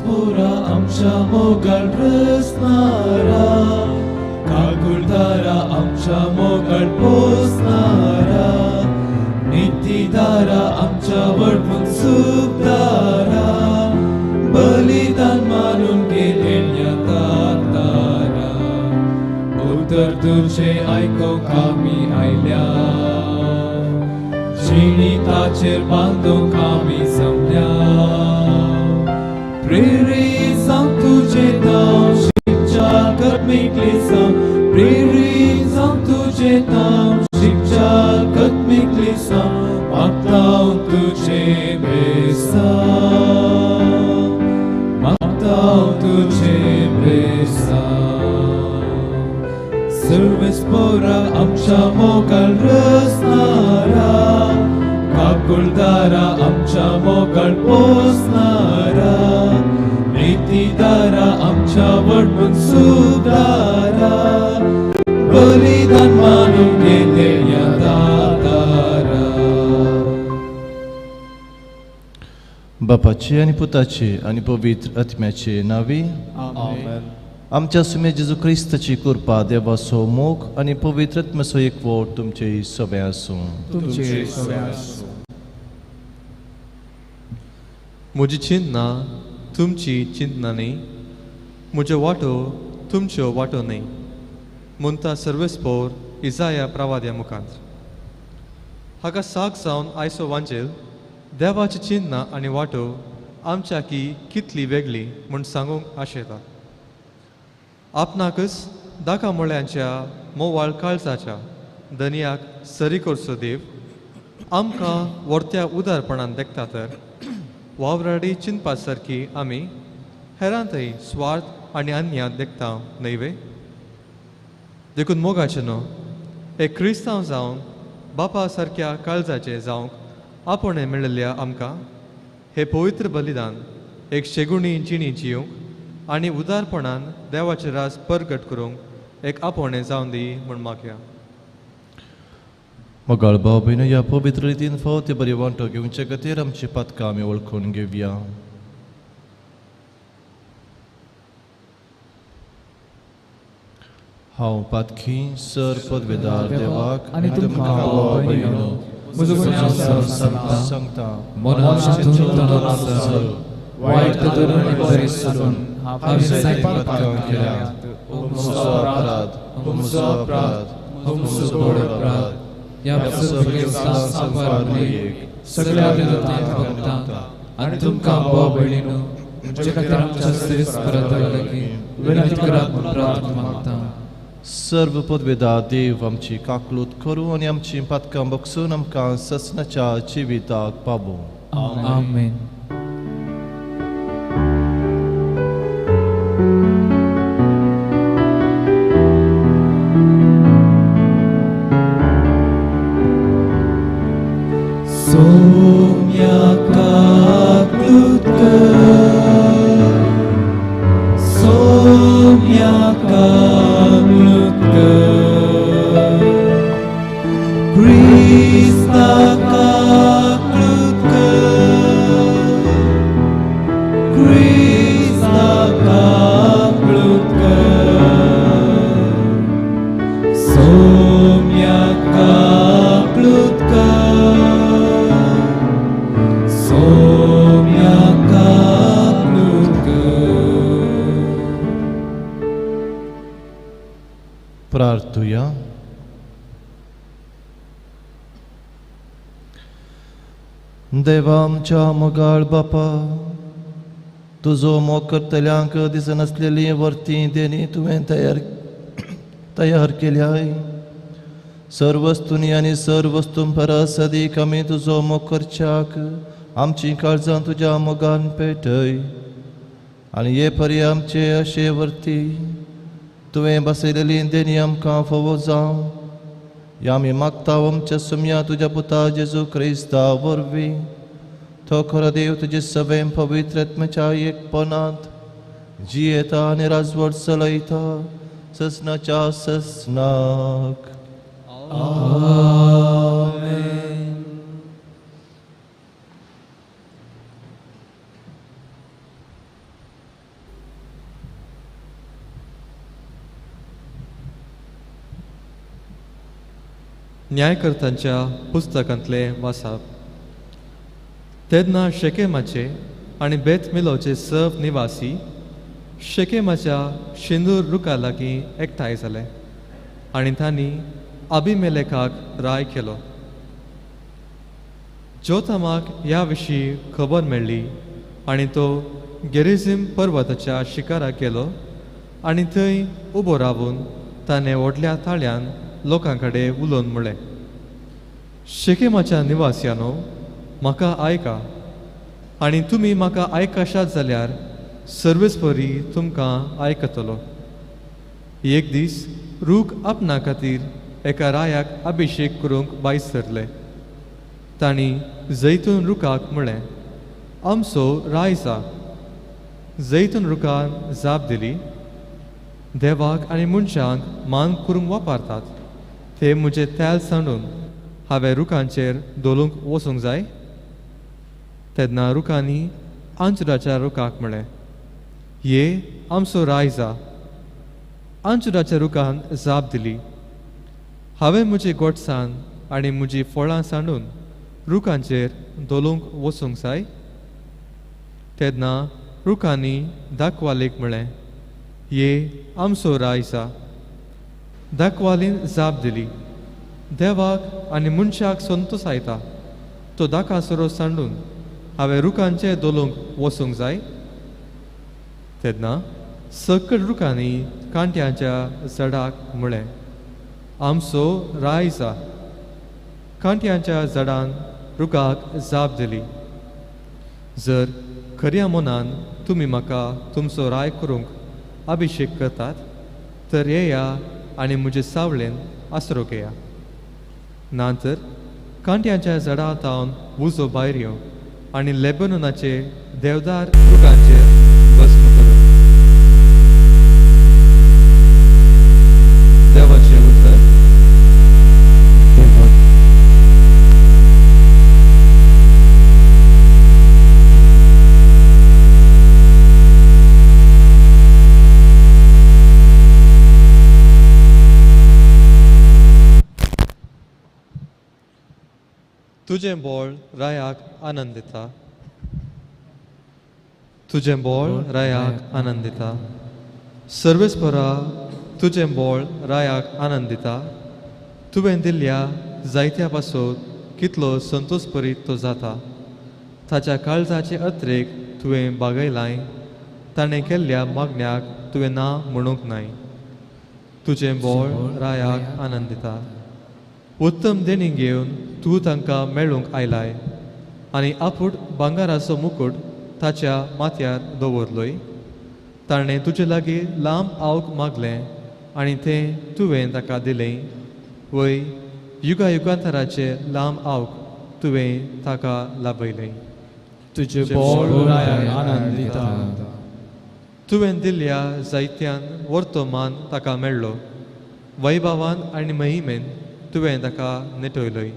सर्वेस्पोरा आमच्या मोगाळ रचणारा, काकुळदारा आमच्या मोगाळ पोसणारा, नितीदारा आमच्या वडमून सुखदारा, बलिदान मानून गेलेल्या तारा, उतर तुझे आयकोंक आमी आयल्या, जिणी ताचेर बांदूंक आमी जमल्या, प्रेरीत जावंक तुजें नांव शिकच्या कदमीकली जावं, प्रेरीत जावंक तुजें नांव शिकच्या कदमीकली जावं, मागता तुजें बेसांव, मागता तुजें बेसांव. सर्वेस्पोरा आमच्या मोगाळ रचणारा, काकुळदारा आमच्या मोगाळ पोसणारा, नितीदारा आमच्या वडमून सुदारा, बलिदान मानून गेलेल्या दातारा. बापाचे आनी पुताचे आनी पवित्र आत्म्याचे नांवी आमेन. आमच्या सुमे जेजू क्रिस्ताची कृपा, देवाचो मोग आनी पवित्र आत्म्याचो एकवट तुमचे सगळे आसूं. तुमचे सगळे आसूं. म्हजी चिंतना तुमची चिंतना न्ही, म्हज्यो वाटो तुमच्यो वाटो न्ही, म्हणटा सर्वेस्पोर इजाया प्रवाद्या मुखांत. हाका साक जावन आयचो वांजेल देवाची चिंतना आनी वाटो आमच्या की कितली वेगळी म्हूण सांगूंक आशेता. आपणाकच दाका मुळ्यांच्या मोवाळ काळजाच्या दनयाक सरी करचो देव आमकां वर्त्या उदारपणान देखता तर वावराडी चिंतपा सारकी आमी हेरांतय स्वार्थ आनी अन्याय देखता न्हय वे. देखून मोगाचें न्हू एक क्रिस्तांव जावन बापा सारक्या काळजाचें जावंक आपणें मेळिल्ल्या आमकां हें पवित्र बलिदान एक शेगुणी जिणी जिवंक आनी उदारपणान देवाचें राज परगट करूंक एक आपोवणें जावन दी म्हूण मागया. मोगाळ भाव भयणो, ह्या पवित्र रितीन फावो ते बरी वांटो घेवचे खातीर आमची पातकां आमी वळखून घेवया. हांव पातकी सर पदवेदार देवाक आनी तुमकां भाव भयणीनो म्हजो गुन्यांव सांगता, मनान चिंतून तनून वायट धरून आनी बरें सोडून हांवें जायते पातकां केल्यात. म्हजो अपराध, म्हजो अपराध, म्हजो व्हड अपराध. ह्या संवसार सगळ्या विरोधांत भोगता आनी तुमकां भाव भयणीनो म्हजे खातीर आमच्या श्रेश्ठ लागीं विनंती करात म्हूण प्रार्थना मागता. सर्व पदवेदा देव आमची काकलूत करूं आनी आमची पातकां बक्षून आमकां ससनाच्या जिविताक पावूं. आमेन. सोम्या काकलूत कर, सोम्या काकलूत कर, क्रिस्ता काकलूत कर, क्रिस्ता काकलूत कर, सोम्या काकलूत कर, सोम्या काकलूत कर. प्रार्थुया. देवा आमच्या मोगाळ बापा, तुजो मोग करतल्यांक दिसनासलेली वर्ती देणी तुवें तयार केल्याय. सर्वस्तुनी आनी सर्वस्तूं परस अदीक आमी तुजो मोग करच्याक आमची काळजां तुज्या मोगान पेटय आनी हे परी आमचे अशे वर्ती तुवें बसयलेली देणी आमकां फावो जावं. ह्या आमी मागता आमच्या सुम्या तुज्या पुता जेजू क्रिस्ता वरवीं. तो खरो देव तुजे सगळें पवित्र आत्म्याच्या एकपणांत जियेता आनी राजवट चलयता ससनाच्या ससनाक. आमेन. न्यायकर्त्यांच्या पुस्तकांतले वासाप. तेन्ना शेकेमाचे आनी बेत मिलोचे सर्व निवासी शेकेमाच्या शेंदूर रुखा लागीं एकठांय जाले आनी तांणी अभिमेलेकाक राय केलो. जोतामाक ह्या विशीं खबर मेळ्ळी आनी तो गेरिझीम पर्वताच्या शिकाराक गेलो आनी थंय उबो रावून ताणें व्हडल्या ताळ्यान लोकां कडेन उलोवन म्हणलें, शेकेमाच्या निवासियांनो, म्हाका आयका आनी तुमी म्हाका आयकशात जाल्यार सर्वेस्परी तुमकां आयकतलो. एक दीस रूख आपणा खातीर एका रायाक अभिशेक करूंक भायर सरले. तांणी जैतून रुखाक म्हणलें, आमचो राय जा. जैतून रुखान जाप दिली, देवाक आनी मनशांक मान करूंक वापरतात ते म्हजें तेल सांडून हांवें रुखांचेर धोलूंक वचूंक जाय. तेन्ना रुखांनी आंचुराच्या रुखाक म्हणलें, ये आमचो राय जा. आंचुराच्या रुखान जाप दिली, हांवें म्हजी गोडसाण आनी म्हजी फळां सांडून रुखांचेर धोलूंक वचूंक जाय. तेन्ना रुखांनी दाखवालेक म्हणलें, ये आमचो राय जा. दाखवालीन जाप दिली, देवाक आनी मनशाक संतोसायता तो दाकासरो सांडून हांवें रुखांचेर धोलूंक वचूंक जाय. तेन्ना सकल रुखांनी कांट्यांच्या झाडाक म्हणलें, आमचो राय जा. कांट्यांच्या झाडान रुखाक जाप दिली, जर खऱ्या मनान तुमी म्हाका तुमचो राय करूंक अभिशेक करतात तर येया आनी म्हजे सावळेन आसरो घेया, ना तर कांट्यांच्या झाडा तावन उजो भायर यो आनी लेबनोनाचे देवदार रुखांचेर भस्म करूं. देवाचें उतर. तुजें बोळ रायाक आनंद दिता, तुजें बोळ रायाक आनंद दिता. सर्वेस्परा तुजें बोळ रायाक आनंद दिता. तुवें दिल्ल्या जायत्या पासून कितलो संतोषपरीत तो जाता. ताच्या काळजाचे अत्रेक तुवें बागयलाय, ताणें केल्ल्या मागण्याक तुवें ना म्हणूंक नाय. तुजें बोळ रायाक आनंद दिता. उत्तम देणी घेवन तूं तांकां मेळूंक आयलाय आनी आपूट भांगाराचो मुकूट ताच्या माथ्यार दवरलोय. ताणें तुजे लागीं लांब आवक मागलें आनी तें तुवें ताका दिलें. वय युगा युगांतराचें लांब आवक तुवें ताका लाभयलें. तुजें बोळ रायाक आनंद दिता. तुवें दिल्ल्या जायत्यान वर्तमान ताका मेळ्ळो. वैभवान आनी महिमेन तुवें ताका नेटयलोय.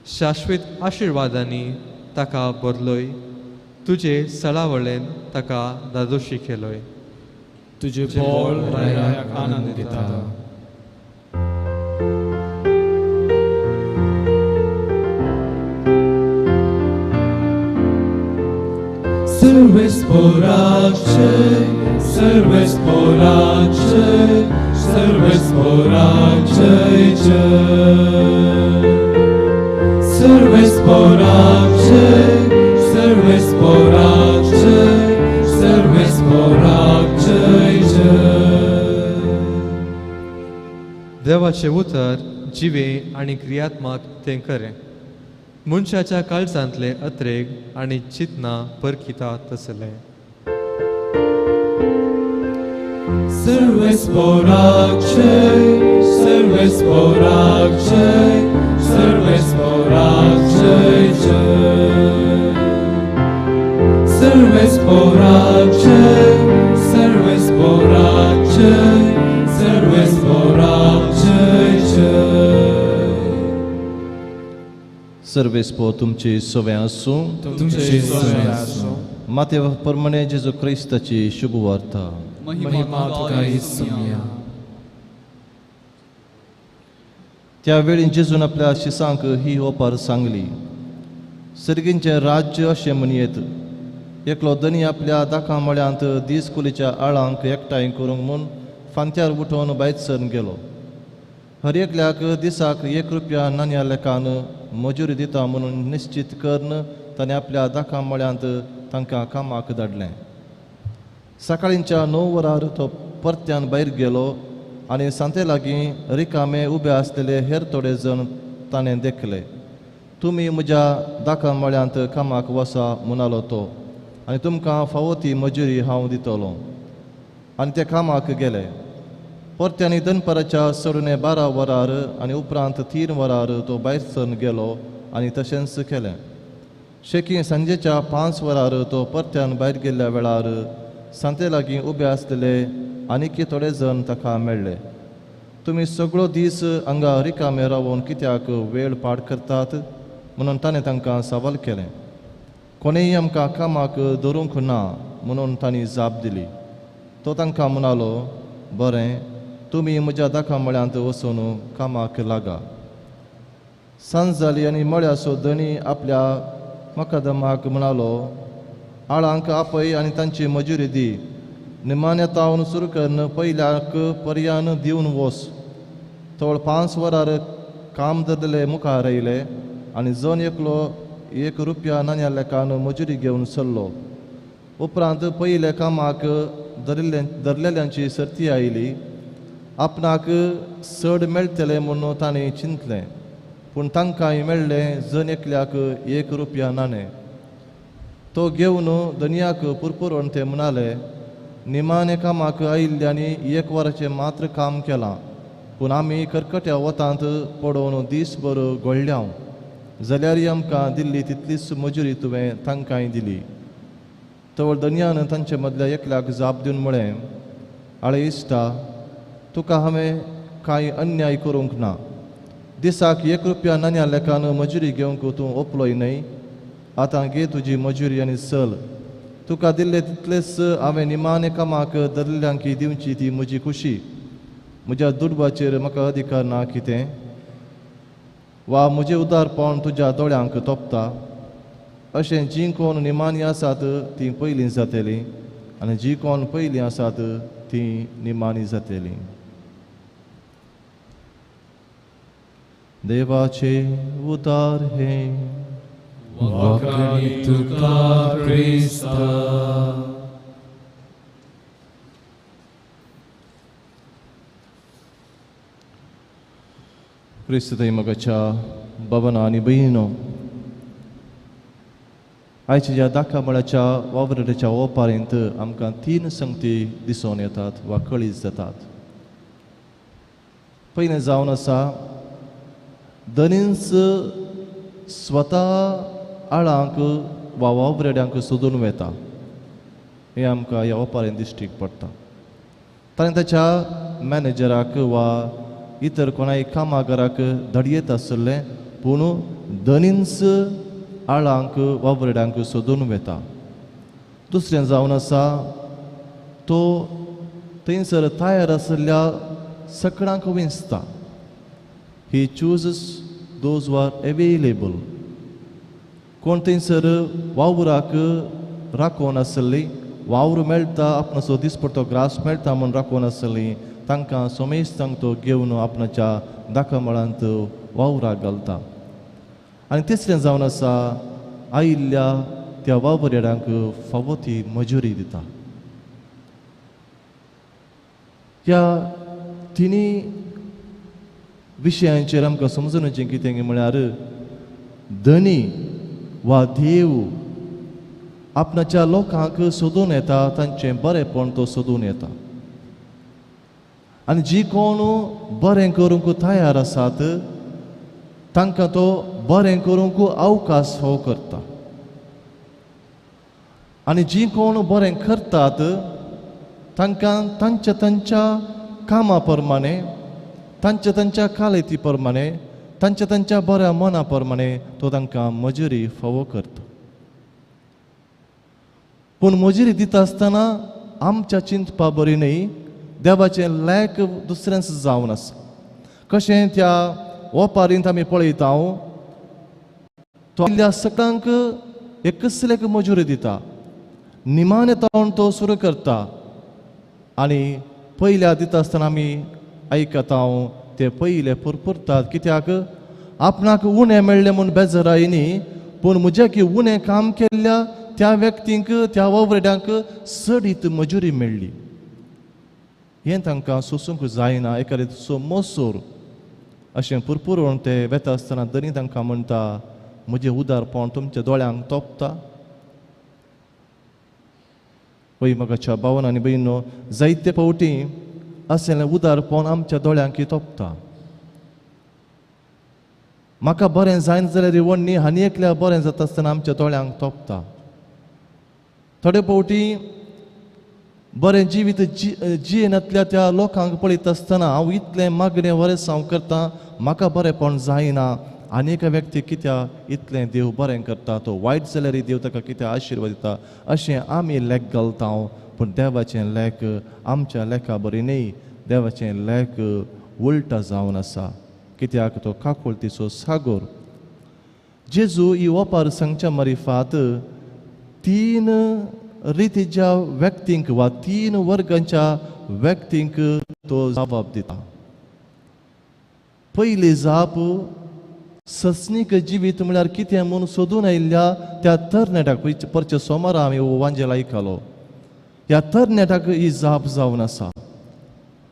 शाश्वत आशिर्वादांनी ताका भरलोय. तुजे सळावळेन ताका दादोशी केलोय. तुजें बोळ रायाक आनंद दिता. सर्वेस्पराक जय, सर्वेस्पराक जय, सर्वेस्पराक जय जय. सर्वेस्पराक जय, सर्वेस्पराक जय, सर्वेस्पराक जय जय. देवाचें उतर जिवें आनी क्रियात्मक तें खरें. मनशाच्या काळजांतले अत्रेग आनी चिंतना परखिता तसलें. सर्वेस्पराक जय, सर्वेस्पराक जय, सर्वेस्पराक जय जय. सर्वेस्पराक जय, सर्वेस्पराक जय, सर्वेस्पराक जय जय. सर्वेस्पो तुमचे सवे आसूं. तुमचे सवे आसूं. मातेव परमणे जेजू क्रिस्ताची शुभ वार्ता. महिमा तुका येसुया. त्या वेळी जेजून आपल्या शिसांक ही ओपार सांगली. सर्गींचें राज्य अशें म्हणयेत, एकलो धनी आपल्या दाका मळ्यांत दीस कुलीच्या आळांक एकठांय करूंक म्हूण फांत्यार उठोवन भायर सरून गेलो. हर एकल्याक दिसाक 1 रुपया नाण्या लेखान मजुरी दिता म्हणून निश्चित करून ताणें आपल्या दाका मळ्यांत तांकां कामाक धाडलें. सकाळींच्या 9 वरार तो परत्यान भायर गेलो आनी सांते लागीं रिकामे उबे आसलेले हेर थोडे जण ताणें देखले. तुमी म्हज्या दाका मळ्यांत कामाक वसा म्हणालो तो, आनी तुमकां फावो ती मजुरी हांव दितलो. आनी ते कामाक गेले. परत्यानी दनपाराच्या सडुणे 12 वरार आनी उपरांत 3 वरार तो भायर सरून गेलो आनी तशेंच केलें. शेकी सांजेच्या 5 वरार तो परत्यान भायर गेल्ल्या वेळार सांते लागीं उबे आसलेले आनीक थोडे जण ताका मेळ्ळे. तुमी सगळो दीस हांगा रिकामे रावून कित्याक वेळ पाड करतात म्हणून ताणें तांकां सवाल केलें. कोणेय आमकां कामाक धरूंक ना म्हणून तांणी जाप दिली. तो तांकां म्हणालो, बरें, तुमी म्हज्या दाका मळ्यांत वचून कामाक लागा. सांज जाली आनी मळ्याचो धनी आपल्या मकादमाक म्हणालो, आळांक आपय आनी तांची मजुरी दी. निमाण्या तावन सुरू करून पयल्याक पर्यान दिवन वस. तवळ 5 वरार काम धरलेले मुखार आयले आनी जण एकलो 1 रुपया नाण्या लेखान मजुरी घेवन सरलो. उपरांत पयले कामाक धरलेल्यांची सर्ती आयली. आपणाक चड मेळटलें म्हणून ताणें चिंतलें, पूण तांकांय मेळ्ळें जण एकल्याक 1 रुपया नाणें. तो घेवन धनयाक पुरपुरून ते म्हणाले, निमाणे कामाक आयिल्ल्यांनी 1 वराचें मात्र काम केलां, पूण आमी करकट्या वतांत पडोवन दीसभर घोळ्ळ्यांव, जाल्यार आमकां दिल्ली तितलीच मजुरी तुवें तांकांय दिली. तवळ धनयान तांचे मदल्या एकल्याक जाप दिवन म्हळें, आळे इश्टा, तुका हांवें कांय अन्याय करूंक ना. दिसाक 1 रुपया नाण्या लेखान मजुरी घेवंक तूं ओपलोय न्हय. आतां घे तुजी मजुरी आनी चल. तुका दिल्ले तितलेच हांवें निमाणे कामाक धरल्ल्यांक दिवची ती म्हजी खुशी. म्हज्या दुडवाचेर म्हाका अधिकार ना कितें? वा म्हजें उदारपण तुज्या दोळ्यांक तोपता? अशें जीं कोण निमाणी आसात तीं पयलीं जातलीं आनी जीं कोण पयलीं आसात तीं निमाणी जातलीं. देवाचे उदार हें. वाखाणी तुका क्रिस्ता. क्रिस्त मगाच्या बाबांनो आनी भयणीनो, आयच्या ज्या दाका मळाच्या वावराड्याच्या ओपारींत आमकां 3 संगती दिसून येतात वा कळीत जातात. पयलें जावन आसा, धनींच स्वता आळांक वा वावराड्यांक सोदून वता हें आमकां ह्या ओपारींत दिश्टीक पडटा. ताणें ताच्या मॅनेजराक वा इतर कोणाय कामागाराक धडयेत आसलें, पूण धनींच आळांक वावराड्यांक सोदून वता. दुसरें जावन आसा, तो थंयसर तयार आशिल्ल्या सकडांक विंचता. He chooses those who are available. कोण थंयसर वावराक राखून आसली, वावर मेळटा आपणाचो दिसपडटो ग्रास मेळटा म्हूण राखून आसली, तांकां सोमेस्तांक तो घेवन आपणाच्या दाकामळांत वावराक घालता. आनी तिसरें जावन आसा, आयिल्ल्या त्या वावराड्यांक फावो ती मजुरी दिता. ह्या तिनी विशयांचेर आमकां समजुनचें कितें म्हळ्यार, धनी वा देव आपणाच्या लोकांक सोदून येता, तांचें बरेंपण तो सोदून येता आनी जी कोण बरें करूंक तयार आसात तांकां तो बरें करूंक अवकाश फावो करता आनी जी कोण बरें करतात तांकां तांच्या तांच्या कामा प्रमाणे, तांच्या तांच्या कालेती प्रमाणे, तांच्या तांच्या बऱ्या मना प्रमाणे तो तांकां मजुरी फावो करता. पूण मजुरी दिता आसतना आमच्या चिंतपा बरी न्हय, देवाचें लेख दुसऱ्यांच जावन आसा. कशें त्या ओपारींत आमी पळयता तो आयिल्ल्या सगळ्यांक एकसलेक मजुरी दिता. निमाणे तावन तो सुरू करता आनी पयल्या दिता आसतना आमी आयकता ते पयले पुरपुरतात कित्याक आपणाक उणें मेळ्ळें म्हूण बेजराय न्ही, पूण म्हज्या की उणें काम केल्ल्या त्या व्यक्तींक त्या वावरड्यांक चडीत मजुरी मेळ्ळी. हें तांकां सोसूंक जायना, एकादो मोसोर अशें पुरपुरून ते वेता आसतना दनी तांकां म्हणटा म्हजें उदारपण तुमच्या दोळ्यांक तोपता. पळय म्हाका भावन आनी भयणो, जायते फावटी असलें उदारपण आमच्या दोळ्यांक तोपता. म्हाका बरें जायना जाल्यार वण्णी आनी एकल्या बरें जाता आसतना आमच्या दोळ्यांक तोपता. थोडे फावटी बरें जिवीत जियेनातल्या त्या लोकांक पळयता आसतना हांव इतलें मागणें वरें हांव करता, म्हाका बरेंपण जायना, आनी एका व्यक्ती कित्याक इतलें देव बरें करता, तो वायट जाल्यार देव ताका कित्याक आशिर्वाद दिता अशें आमी लेख घालता. पूण देवाचें लेख आमच्या लेखा बरी न्ही, देवाचें लेख उल्टा जावन आसा कित्याक तो काकुळतीचो सागोर. जेजू ही ओपार सांगच्या मारिफात तीन रितीच्या व्यक्तींक वा तीन वर्गांच्या व्यक्तींक तो जबाब दिता. पयली जाप सस्नीक जिवीत म्हळ्यार कितें म्हूण सोदून आयिल्ल्या त्या तरणाट्याक, परच्या सोमारा आमी वांजेल आयकलो, ह्या तरणाट्याक ही जाप जावन आसा.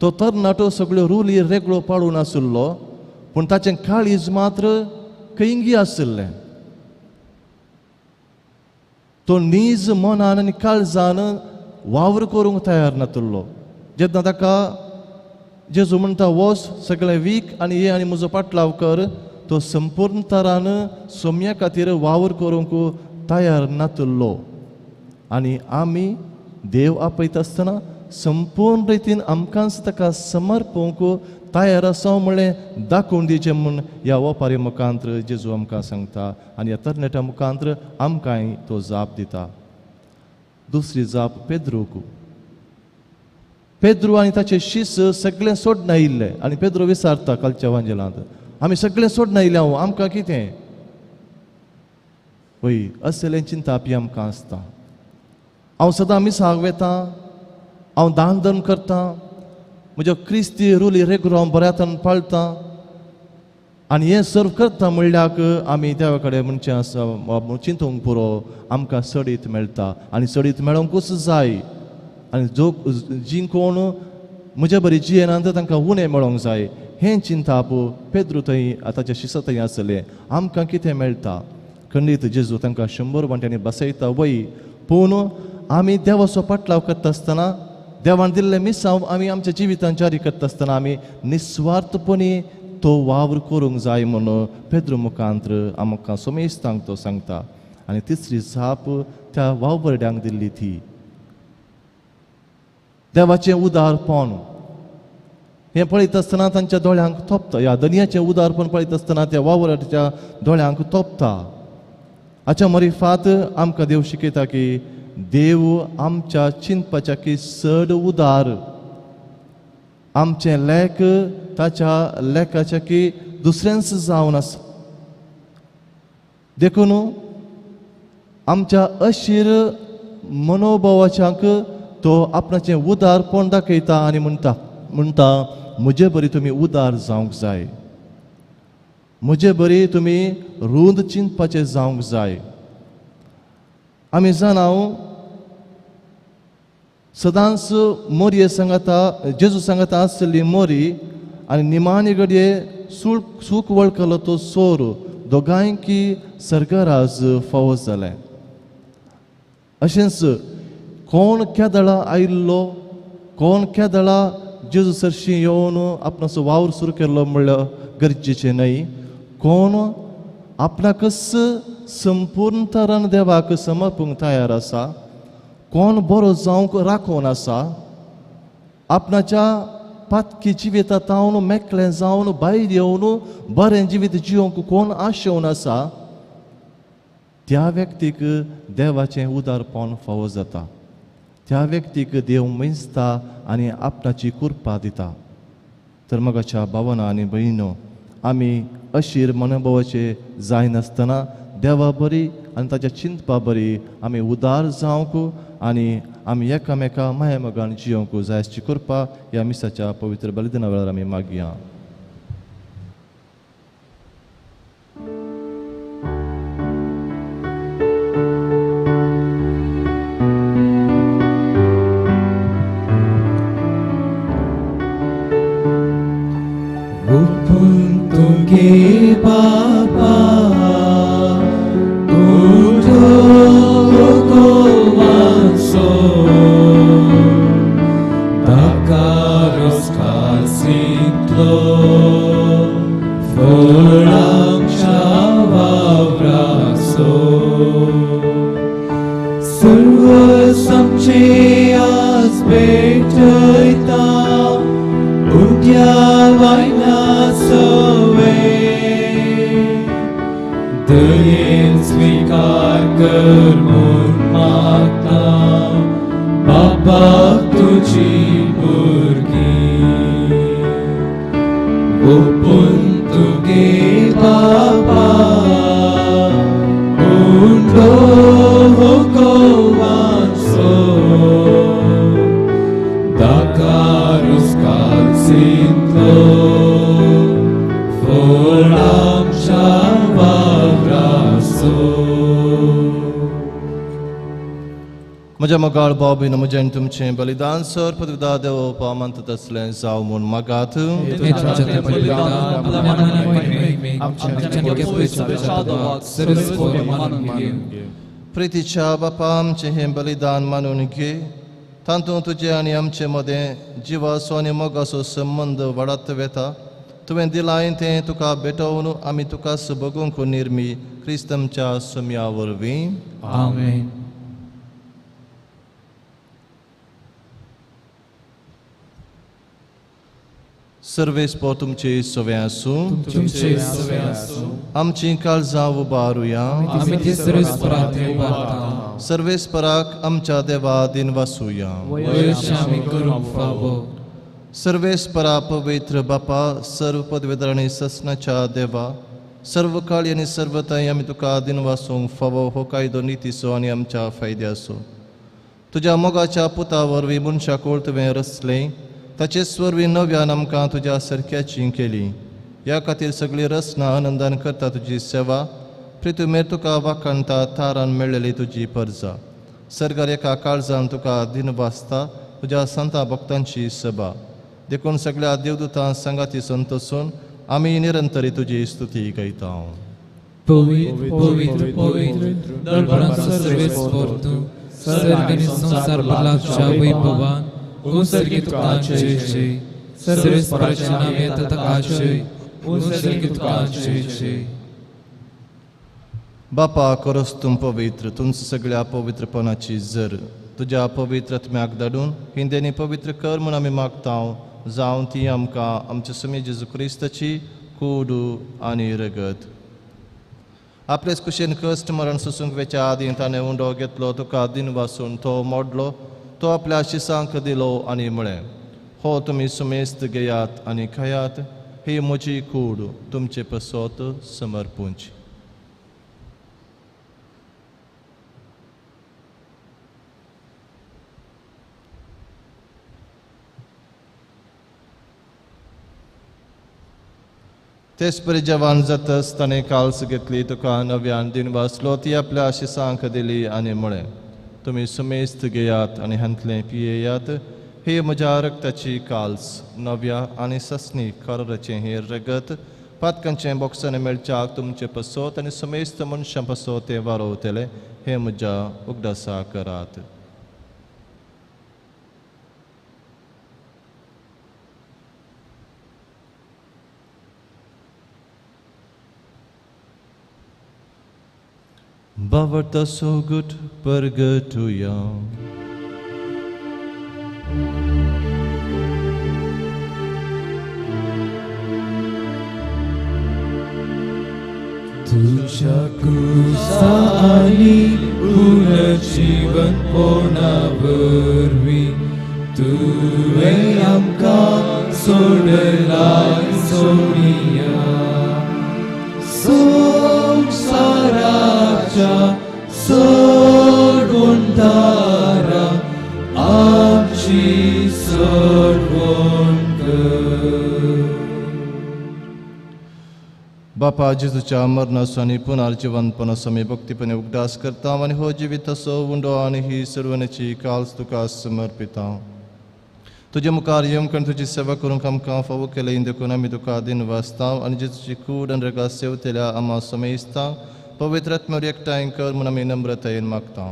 तो तरणाटो सगळ्यो रुली रेगळो पाळून आशिल्लो, पूण ताचें काळीज मात्र खंयगी आशिल्लें. तो नीज मनान आनी काळजान वावर करूंक तयार नातिल्लो. जेन्ना ताका जेजू म्हणटा वच सगळें वीक आनी ये आनी म्हजो पाटलाव कर, तो संपूर्ण तरान सोम्या खातीर वावर करूंक तयार नातिल्लो. आनी आमी देव आपयता आसतना संपूर्ण रितीन आमकांच ताका समर्पूंक तयार आसा म्हणलें दाखोवन दिवचें म्हूण ह्या ओपारी मुखांत्र जेजू आमकां सांगता आनी ह्या तरणाट्या मुखांत्र आमकांय तो जाप दिता. दुसरी जाप पेद्रूक. पेद्रू आनी ताचे शीस सगळें सोडून आयिल्ले आनी पेद्रू विचारता कालच्या वांजेलांत, आमी सगळें सोडून आयिल्ले हांव, आमकां कितें? वय असलें चिंतापी आमकां आसता. हांव सदां मिसाक वेता, हांव दान धर्म करतां, म्हज्यो क्रिस्ती रुली रेगुलो हांव बऱ्या तरान पाळटां आनी हें सर्व करता म्हणल्याक आमी देवा कडेन म्हणचें आसा चिंतूंक पुरो, आमकां सडीत मेळटा आनी सडीत मेळोंकूच जाय. आनी जो जी कोण म्हज्या बरी जियेना तांकां उणें मेळोंक जाय हें चिंताप पेद्रू थंय ताच्या शिस्त थंय आसलें. आमकां कितें मेळटा? खंडीत जेजू तांकां 100 वांट्यांनी बसयता वय, पूण आमी देवाचो पाटलाव करता आसतना, देवान दिल्लें मिसांव आमी आमच्या जिवितान जारी करता आसतना आमी निस्वार्थपणी तो वावर करूंक जाय म्हणून पेद्रू मुखांत्र आमकां सोमेस्तांक तो सांगता. आनी तिसरी जाप त्या वावरड्यांक दिल्ली ती देवाचें उदारपण. हें पळयता आसतना तांच्या दोळ्यांक तोपता, ह्या दनयाचें उदारपण पळयता आसतना त्या वावराच्या दोळ्यांक तोपता. हाच्या मरिफात आमकां देव शिकयता की देव आमच्या चिंतपाच्या की चड उदार, आमचें लेख ताच्या लेखाच्या की दुसऱ्यांच जावन आसा. देखून आमच्या अशीर मनोभावाच्यांक तो आपणाचें उदारपण दाखयता आनी म्हणटा म्हजे बरी तुमी उदार जावंक जाय, म्हजे बरी तुमी रूंद चिंतपाचें जावंक जाय. आमी जाणा सदांच मोरये सांगाता जेजू सांगाता आसली मोरी आनी निमाणी घडये सूख वळखलो तो सोर दोगांयकी सर्गराज फावो जालें. अशेंच कोण केदळा आयिल्लो, कोण केदळा जेजू सरशी येवन आपणाचो वावर सुरू केल्लो म्हणल्यार गरजेचें न्हय. कोण आपणाकच संपूर्ण तरान देवाक समर्पूंक तयार आसा, कोण बरो जावंक राखोवन आसा, आपणाच्या पातकी जिविता तावन मेकळें जावन भायर येवन बरें जिवीत जिवंक कोण आशेवन आसा त्या व्यक्तीक देवाचें उदारपण फावो जाता. त्या व्यक्तीक देव मेजता आनी आपणाची कृपा दिता. तर मगाच्या भावना आनी भयणो, आमी अशीर मनोभावाचे जायनासतना देवा बरी आनी ताच्या चिंतपा बरी आमी उदार जावंक आनी आमी एकामेका माया मोगान जियोंक जाय अशी कृपा ह्या मिसाच्या पवित्र बलिदाना वेळार आमी मागया. बाबा उठो गोवासो दाकारोस कासिंतलो फळांच्या वावरासो सर्व समचे आज भेटयता उद्या वायना सवे दयेन स्वीकार कर म्हूण मागता बाबा तुजी भुरगीं ओपून तुगे बाबा उंडो गोवाचो दाकारूस कालसिंतलो फळांच्या वावरासो. म्हज्या मोगाळ भाव भयण म्हजें आनी तुमचें बलिदान सर पदविदा देव मानता तसलें जावं म्हूण मागात. प्रितीच्या बापा आमचें हें बलिदान मानून घे, तातूंत तुजें आनी आमचे मदें जिवाचो आनी मोगाचो संबंद वाडत वेता. तुवें दिलां तें तुका भेटोवन आमी तुका सुबगूंक निर्मी क्रिस्तमच्या सुम्या वरवीं. आमेन. सर्वेस्पर तुमचे सवे आसूं. आमची काळजां उबारुया. सर्वेस्पराक आमच्या देवा दिन वासूया. सर्वेस्परा पवित्र बापा, सर्व पदवेदर आनी ससनाच्या देवा, सर्व काळी आनी सर्वताय आमी तुका दिन वासूंक फावो हो कायदो नितीचो आनी आमच्या फायद्याचो. तुज्या मोगाच्या पुता वरवीं मनशाकूळ तुवें रचलें, ताचेच वरवीं नव्यान आमकां तुज्या सारक्याची केली. ह्या खातीर सगळी रचना आनंदान करता तुजी सेवा. प्रितुमेर तुका वाखाणता थारान मेळ्ळेली तुजी परजा. सर्गार एका काळजान तुका दिन वाचता तुज्या संता भक्तांची सभा. देखून सगळ्या देवदूतां सांगाती संतोसून आमी निरंतरी तुजी स्तुती गायता. पवित्र पवित्र पवित्र दरबारांचो सर्वेस्पर तूं, सर्ग आनी संवसार भरला वैभवान. उंसर्गी तुका जय जय. सर्वेस्पराच्या नांव येता ताका जय. उंसर्गी तुका जय जय. बापा करस तूं पवित्र, तुमचं सगळ्या पवित्रपणाची जर तुज्या पवित्र आत्म्याक धाडून हिंदेनी पवित्र कर म्हूण आमी मागता, जावं ती आमकां आमच्या सुमी जेजू क्रिस्ताची कूड आनी रगत. आपलेच कुशेन कश्ट मरण सोसूंक वेच्या आदीं ताणें उंडो घेतलो, तुका दिन वासून तो मोडलो, तो आपल्या शिसांक दिलो आनी म्हळें, हो तुमी सुमेस्त घेयात आनी खायात, ही म्हजी कूड तुमचे पसत समर्पूंची. तेच परी जवान जातच ताणें काल्स घेतली, तुका नव्यान दिन वाचलो, ती आपल्या शिसांक दिली आनी म्हळें, तुमी सुमेस्त घेयात आनी हांतलें पियेयात, ही म्हज्या रक्ताची काल्स, नव्या आनी ससनी कराराचें हें रगत, पातकांचें बोक्सांनी मेळच्याक तुमचे पसत आनी सुमेस्त मनशां पसत तें वारोवतलें, हें म्हज्या उगडासा करात. बावडता सोगट परगटुया. तुझ्या क्रुसा आनी पुनर्जीवन पोणा वरवीं तुवें आमकां सोडलाय सोनिया. सोडवण कर. बापा जेजूच्या मरणाचो आनी पुनर्जिवनपणाचो आमी भक्तीपणे उगडास करता आनी हो जिविताचो उंडो आनी ही सर्वणेची काल्स तुका समर्पिता. तुजे मुखार येवंक आनी तुजी सेवा करूंक आमकां फावो केलें देखून आमी तुका दिनवासता आनी जेजूची कूड आनी रगात सेवतेल्या आमा समेस्ता पवित्र आत्म्यार एकठांय कर म्हूण आमी नम्रतायेन मागता.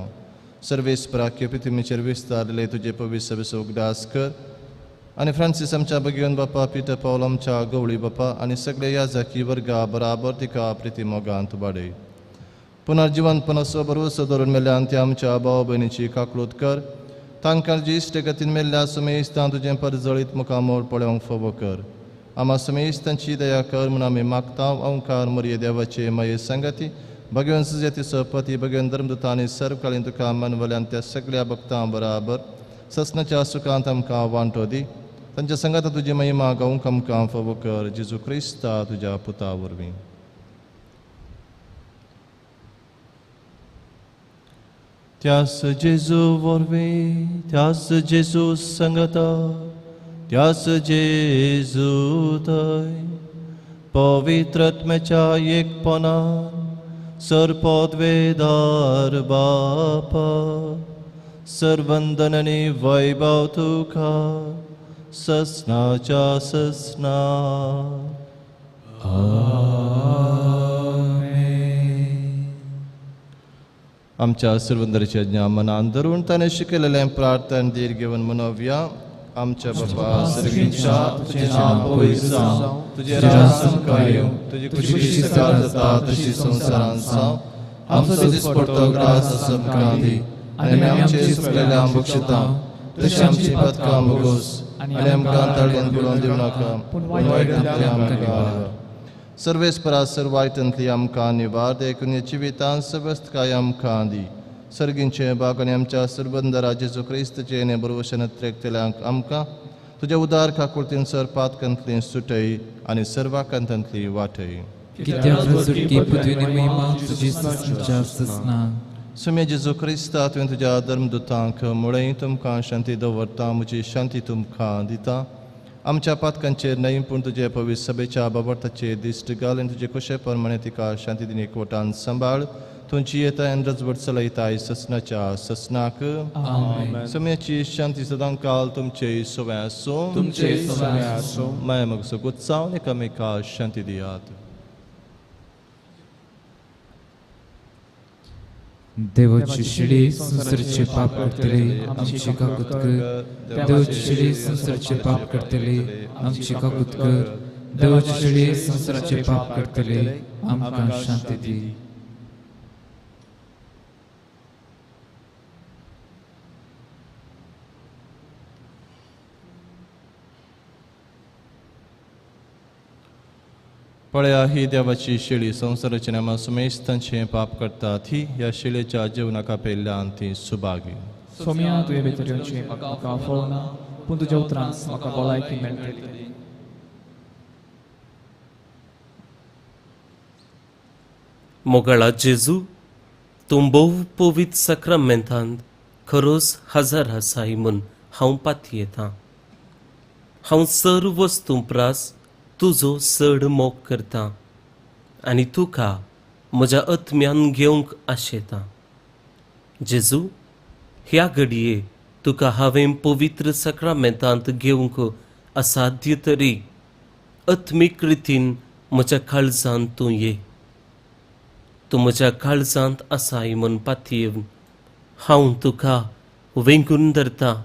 सर्वेस्पराक्य पृथ्वीचेर विस्तारले तुजे पवित्र सभेचो उगडास कर आनी फ्रांसीस आमच्या भगीवन बापा, पिटर पावल आमच्या गवळी बापा आनी सगळे याजकी वर्गा बराबर तिका प्रिती मोगांत वाडय. पुनर्जिवनपणाचो भरवसो धरून मेल्ल्यान ती आमच्या भाव भयणीची काकळूत कर. तांकां जी इश्टगतीन मेल्ल्या समेस्तां तुजें परजळीत मुखामोळ पळोवंक फावो कर. आमा समेस्तांची दया कर म्हूण आमी मागता. ओंकार मरिये देवाचे माये संगती भगवन सुजेतीचो पती भगवन धर्मदूतांनी सर्वकालीन तुका मनवल्यान त्या सगळ्या भक्तां बराबर ससनाच्या सुखांत आमकां वांटो दी. तांच्या संगाता तुजी महिमा गावंक आमकां फावो कर. जेजू क्रिस्ता तुज्या पुता वरवीं. त्यास जेजू वरवीं, त्यास जेजू संगता, त्यास जेजू थंय पवित्र आत्म्याच्या एकपणान सर्पद्वेदार बापा सर्वंदन आनी वैभव तुका ससनाच्या ससना. आमच्या सर्वंदराच्या आज्ञा मनान धरून ताणें शिकयलेलें प्रार्थना धीर घेवन मनोवया. आमच्या बापा सर्गीच्या, तुजें नांव पवित्र जावं, तुजें राज आमकां येवं, तुजी खुशी स्वर्गांत जाता तशी संवसारांत जावं. आमचो दिसपडटो ग्रास आमकां दी आनी आमचे चुकलेल्या बक्षिता तशी आमची पदकां भोगोस आनी आमकां ताळ्यान बुडोवन दिवं नाका, पूण वायटांतली आमकां निवार. सर्वेस्परा सर वायटांतली आमकां निवार देखून जिवितांत सवस्तकाय आमकां दी. सर्गींचे बाग आनी आमच्या सरबंदरा जेजू क्रिस्तचे ने बरोवशन त्रेकतल्यांक आमकां तुज्या उदार काकुळतीन सर पातकांतली सुटय आनी सर्वाकांतांतली वाटय. सुमे जेजू क्रिस्ता तुवें तुज्या धर्मदूतांक मुळें तुमकां शांती दवरता, म्हजी शांती तुमकां दिता. आमच्या पातकांचेर न्हय पूण तुजे पवित्र सभेच्या बाबर्ताचेर दिश्ट घाल आनी तुजे खोशे प्रमाणे तिका शांती दिनी एकवटान सांबाळ. तुमची येता आनी रजवट चलयताय ससनाच्या ससनाक. सम्याची शांती सदां काल तुमचे सवय आसूं. तुमचे सवय आसूं. माया मग गुत्सावन एकामेका शांती दियात. देवाची शिडी संसाराचे पाप करतले आमची काकूत कर. देवाची शिडी संसाराचे पाप करतले आमची काकूत कर. देवाची शिडी संसाराचे पाप करतले आमकां शांती दी. पळया ही देवाची शेळी संवसाराच्या नामा सुमेस्तांचें पाप करतात ही ह्या शेळेच्या जेवणाका पेल्ल्यान ती सुभागी. सोम्या तुवें भितर येवचें म्हाका फळना, पूण तुज्या उतरान म्हाका भलायकी मेळटली. मोगाळा जेजू, तूं भोव पवित्र साक्रामेंतांत खरोच हजर आसाय म्हूण हांव पातयेतां. हांव सर्व वस्तूं प्रास तुजो चड मोग करता आनी तुका म्हज्या आत्म्यान घेवंक आशेता. जेजू, ह्या घडये तुका हांवें पवित्र साक्रामेंतांत घेवंक असाध्य तरी आत्मीक रितीन म्हज्या काळजांत तूं ये. तूं म्हज्या काळजांत आसाय म्हूण पातयेवन हांव तुका वेंगून धरता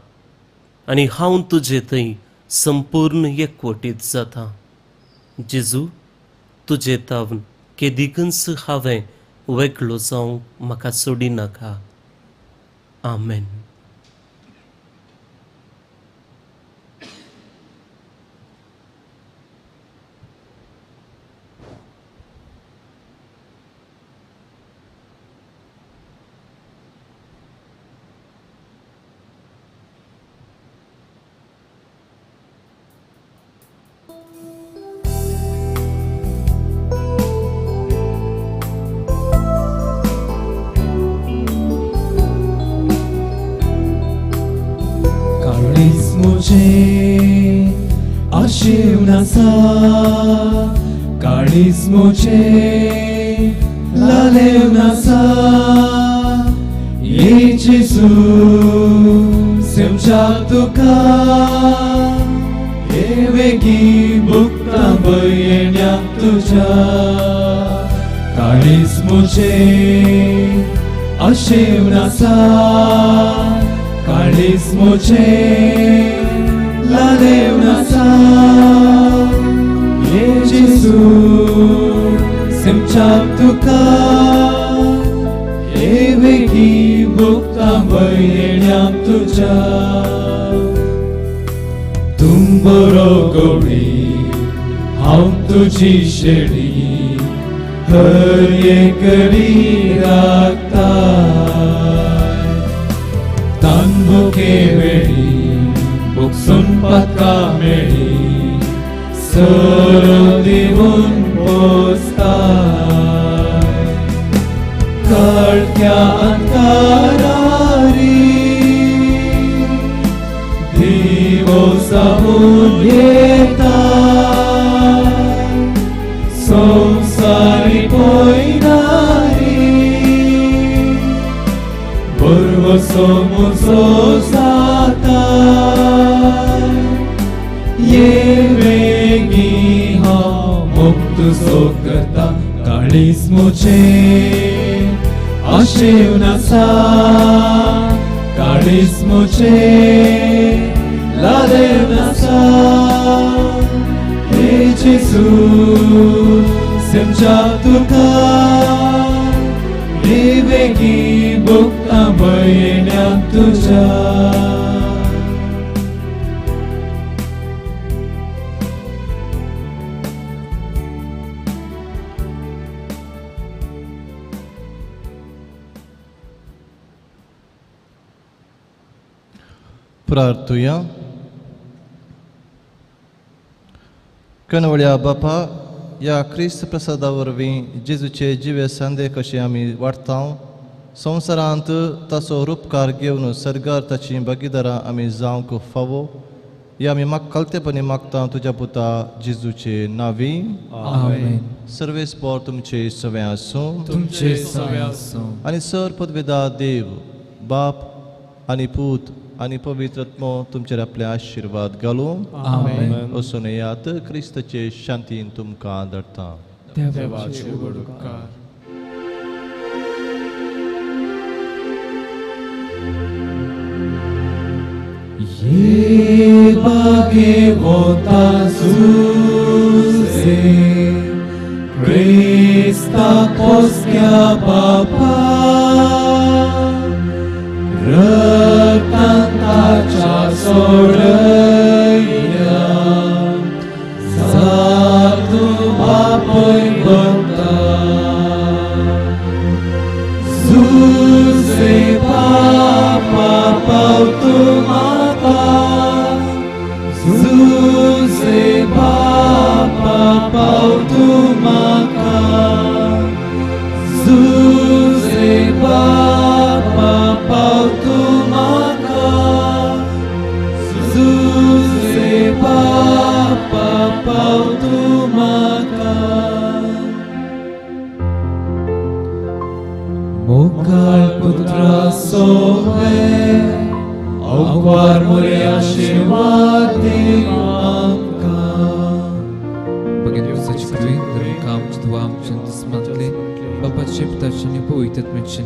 आनी हांव तुजे थंय संपूर्ण एकवटीत जाता. जेजू, तुजे तावन केदिकूच हांवें वेगळो जावंक म्हाका सोडिनाका. आमेन. मुझे आशेवन आसा, काळीज मुझे लालेवन आसा. ये जेजू समजाक तुका, हे वेगीं भुगता भयण्याक तुज्या. काळीज मुझे आशेवन आसा, काळीज मुझे लालेवन आसा. ये जेजू समजाक तुका, हे वेगीं भुगता भयण्याक तुज्या. तूं बरो गवळी, हांव तुजी शेळी, हर एकडी राखता. तांबुके वेळी बुकसून पातका मेळी, सरो दिवन पोसता. काळख्या अंधारारी दिवो जावन येता, संवसारी पयनारी बरवसो म्हजो जाता. ये वेगीं हांव मुक्त सो करता, काळीज मुझे आशेवन आसा, काळीज मुझे लालेवन आसा. हे जेजू समजाक तुका, हे वेगीं भुगता भयण्याक तुज्या. प्रार्थुया. कणवळ्या बापा, ह्या क्रिस्त प्रसादा वरवीं जेजूचे जिवे संदे कशे आमी वाडटा, संवसारांत ताचो रुपकार घेवन सर्गार ताची भागीदारां आमी जावंक फावो, ह्या आमी मागकलतेपणी मागता तुज्या पुता जेजूचे नांवी. आमेन. सर्वेस्पोर तुमचे सवे आसूं, तुमचे सवे आसूं. आनी सर पदवेदा देव बाप आनी पूत आनी पवित्र आत्मो तुमचेर आपले आशिर्वाद घालूं. आमेन. वचून येयात, क्रिस्ताचे शांतीन तुमकां धाडटा. देवाचे व्हड उपकार. ये बागे वता सुसे क्रिस्ता पोसक्या बापा, रक्तान ताच्या सोडयल्या, जातू बापय बंता. जुसे बापा पावतू म्हाका, जुसे बापा पावतू म्हाका, जुसे बापा पावतू म्हाका, जुसे बापा पावतू म्हाका. मोगाळ पुत्रा सोवे अववार मोरे आशिर्वाद दी आमकां. बगेन सच कृपेन धरून काम तुवा आमच्या दुस्मांतले बापाचे पुताचे आनी पवित्र आत्म्याचे